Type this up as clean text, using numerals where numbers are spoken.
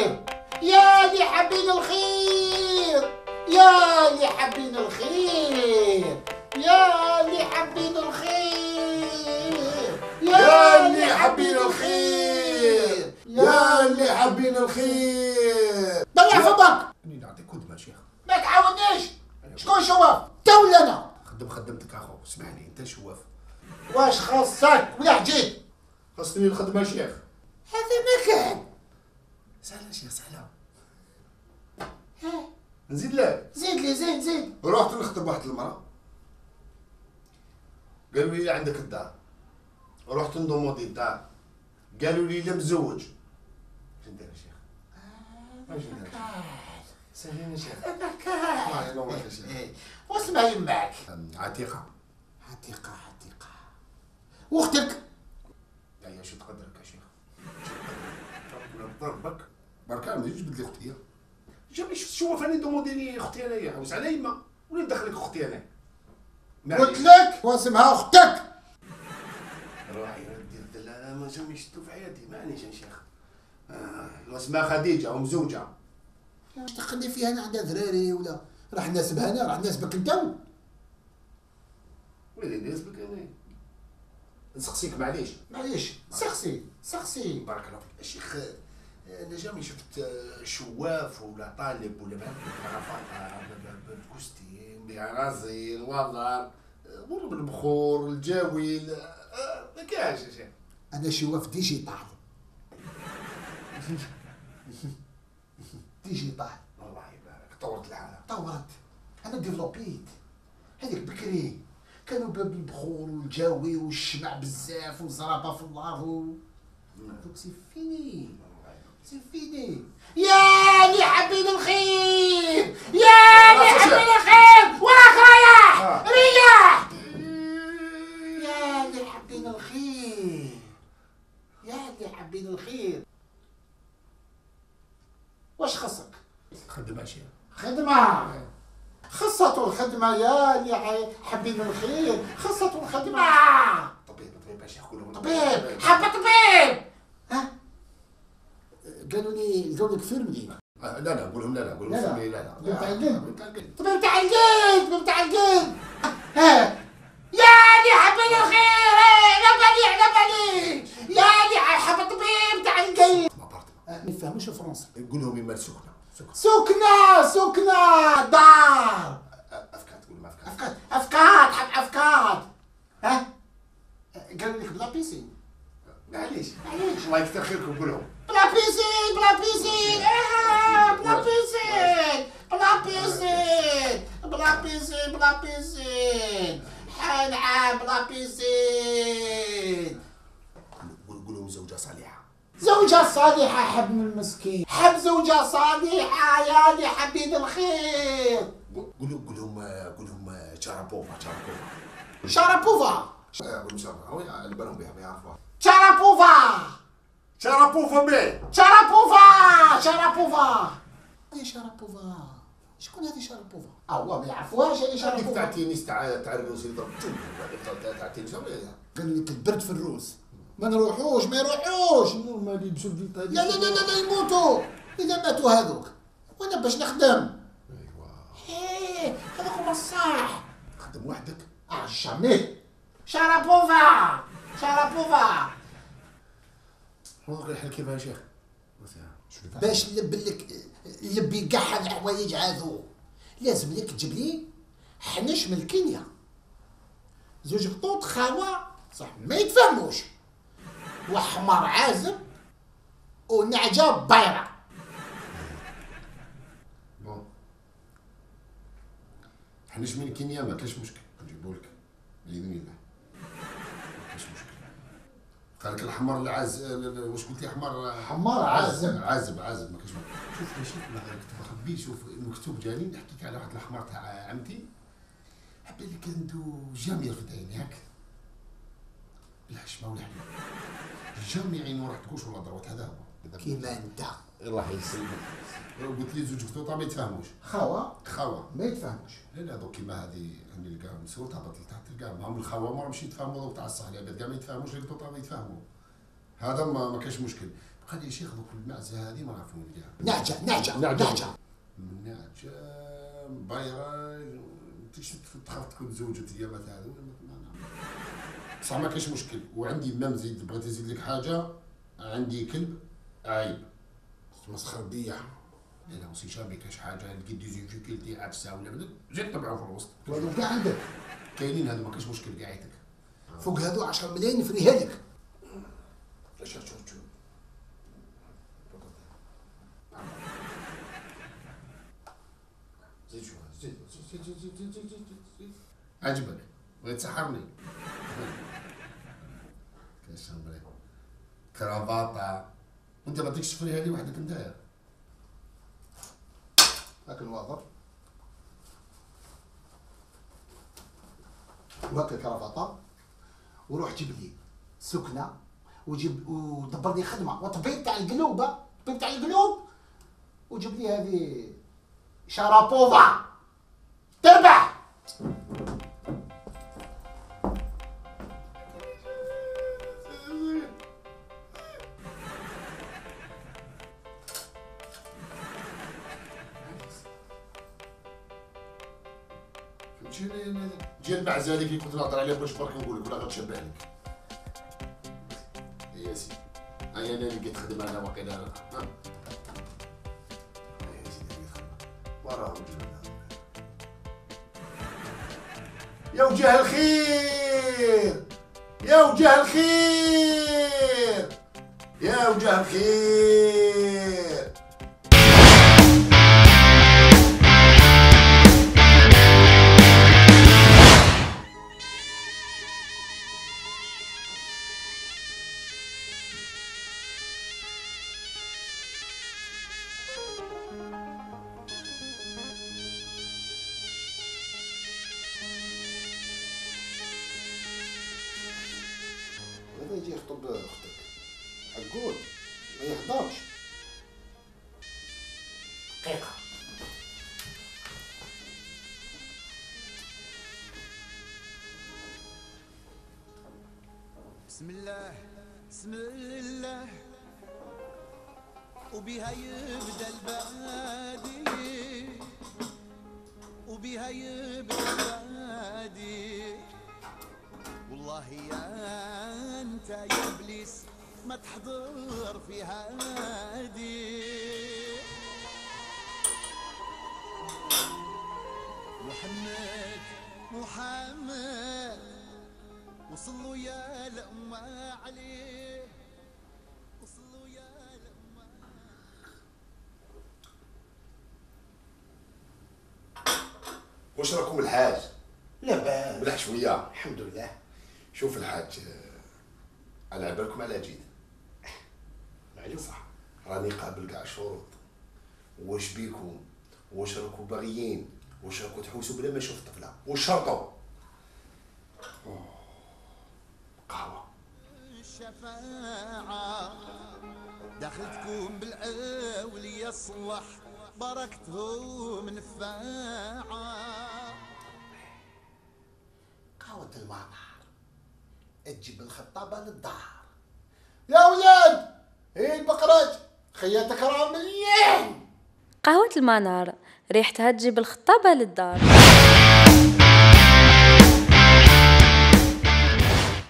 الخير، يا اللي حابين الخير، يا اللي حابين الخير، يا اللي حابين الخير، يا اللي حابين الخير، يا اللي حابين الخير. ضيع فمك. نعطيك خدمة شيخ. ما تعاونيش. شكون شواف؟ انت ولا انا؟ خدم خدمتك اخو، اسمح لي انت شواف. واش خاصك ولا حجيت؟ خاصني الخدمة شيخ. هذا ما كان. سهلة شيخ سهلة. نزيد لك. زيد لي زيد زيد. رحت نخطب واحد المرأة، قالوا لي عندك الدار. رحت ندوموندي الدار، قالوا لي لا مزوج. واش ندير يا شيخ؟ واش ندير؟ سهلين يا شيخ. هذا كان. الله ينورك يا شيخ. واسمع يماك. عتيقة. عتيقة عتيقة. واختك؟ يا شو تقدرك يا شيخ؟ ضربك بركة ما تجيش تبدلي اختي. jamais شفت شوف انا دوموندي لي اختي انايا، حوس على يما ولا ندخلك اختي انا؟ قلت لك واسمها اختك. روحي ردي الدلالة، ما jamais شفتو في حياتي، معليش يا شيخ. واسمها خديجة ومزوجة. واش دخلني فيها انا؟ عندها ذراري ولا راح ناسبها انا؟ راح ناسبك انت؟ ويلي ناسبك انا؟ نسقسيك معليش. معليش سقسي سقسي. بارك الله فيك يا شيخ. انا jamais شفت شواف ولا طالب ولا بالكرافطه بال costume بعرازين وضر بالبخور الجاويل، ما كاش يا شيخ. انا شواف digital. digital. الله يبارك، طورت الحالة. طورت، انا développيت. هذيك بكري كانوا بالبخور والجاوي والشمع بزاف والزرابه في الارض. دوك c'est fini c'est fini. يا اللي حابين الخير، يا اللي حابين الخير، وراك رايح ريح. يا اللي حابين الخير، يا اللي حابين الخير. واش خصك؟ خدمة شيخ. خدمة. خصته الخدمة يا اللي حابين الخير، خصته الخدمة. طبيب طبيب يا شيخ، كلهم طبيب. حابة طبيب. ها؟ قالوا لي قالوا لك infirmier. لا لا قول لهم لا لا، قول لهم infirmier. لا لا طبيب تاع القلب، طبيب تاع القلب، طبيب تاع القلب. ها يا اللي حابين الخير، على بالي على بالي. يا اللي حاب طبيب تاع القلب. ما يفهموش الفرنسي. قول لهم يمال سكنه. سكنه سكنه دار. افكار تقول ما افكار. افكار افكار حب افكار. ها قالوا لك بلا piscine. معليش معليش. الله يكثر خيركم قولهم بلا piscine بلا piscine. بلا piscine بلا piscine بلا piscine بلا piscine. حنعم بلا piscine. قول لهم زوجة صالحة. زوجة صالحة. حب من المسكين، حب زوجة صالحة يا اللي حابين الخير. قول لهم قول لهم شارابوفا. شارابوفا شارابوفا. قول لهم شارابوفا، على بالهم بها ما يعرفوها. شارابوفا شارابوفا بيه. شارابوفا شارابوفا. هذه شارابوفا، شكون هذه شارابوفا؟ هو ما يعرفوهاش هذه شارابوفا. هذيك تاع التنس تاع الروس اللي ضرب تاع التنس. قال لك البرد في الروس، ما نروحوش ما يروحوش. normal يلبسوا الفيتا. لا لا لا لا يموتوا اذا ماتوا هذوك، وانا باش نخدم. ايوا ايه هذاك هما الصح. خدم وحدك. jamais. شارابوفا شارابوفا. نوض الحل كيف يا شيخ؟ باش نلب لك نلبي كاع هاد الحوايج هادو لازم لك تجيب لي حنش من الكينيا، زوج قطوط خاوه صح ما يتفهموش، وحمار عازب ونعجه بايره. bon حنش من كينيا ما كاش مشكل، نجيبولك باذن الله، ما كاش مشكل. قال لك الحمار العاز، واش قلتي؟ حمار حمار عازب. عازب عازب ما كاش مشكل. شوف يا شيخ والله غير كتب ربي، شوف المكتوب جاني نحكيك على واحد الحمار تاع عمتي، حبي اللي كان عنده jamais يرفد عيني هاك الحشمة والحليب، jamais عينو راح تكوش ولا droite. هذا هو كيما انت. الله يسلمك. قلت لي زوج قطوطه ما يتفاهموش. خاوه خاوه ما يتفاهموش. لا لا دوك كيما هذه عندي الكاع مسؤول تهبط لتحت الكاع معاهم الخاوه ما راهمش يتفاهموا دوك تاع الصح، العباد كاع ما يتفاهموش، القطوطه ما يتفاهموا. هذا ما كاش مشكل. قال لي شيخ دوك المعزه هذه ما نعرف وين نلقاها. نعجة نعجة نعجة نعجة بايره، تخاف تكون زوجة ايامات هذو. بصح ما كاينش مشكل، وعندي même زيد بغيت نزيد لك حاجة، عندي كلب عيب تمسخر بيا. لا on sait jamais كاش حاجة لقيت des difficultés عفسه ولا زيد طبعوا في الوسط. وهذو كاع عندك كاينين هذو، ما كاينش مشكل كاع عيتك. فوق هذو 10 ملايين فريها لك. شوف شوف شوف زيد شوف زيد زيد زيد زيد زيد زيد زيد. عجبك بغيت تسحرني. كاش كرافاطه وانت ما تكش تفريها لي وحدك نتايا. هاك الواضر وهاك الكرافاطه، وروح جيب لي سكنه وجيب ودبر لي خدمة وطبيب تاع القلوب، طبيب تاع القلوب، وجيب لي هذه شرابوفا تربح. جي المعزه هذيك اللي كنت نهضر عليها باش برك نقول لك ولا غتشبه لك. يا سيدي هيا انا اللي كتخدم انا واقيلا. يا سيدي اللي خدمة وراهم يا وجه الخير، يا وجه الخير، يا وجه الخير. يجي يخطب اختك عقول ما يهضرش دقيقة. بسم الله بسم الله وبها يبدا البادي، وبها يبدا البادي. والله يا انت يا ابليس ما تحضر في هادي. محمد محمد وصلوا يا الأمة عليه، وصلوا يا الأمة. واش راكم الحاج؟ لاباس ملح شوية الحمد لله. شوف الحاج، على بالكم على جيد معلوم صح، راني قابل كاع الشروط. واش بيكم؟ واش راكم باغيين؟ واش راكم تحوسوا بلا ما نشوف الطفلة؟ واش شرطوا؟ قهوة الشفاعة دخلتكم بالاولياء صلح بركتهم نفاعه. قهوة المنار تجيب الخطابة للدار. يا ولاد ايه البقرات خياتك راه مليان. قهوة المنار ريحتها تجيب الخطابة للدار.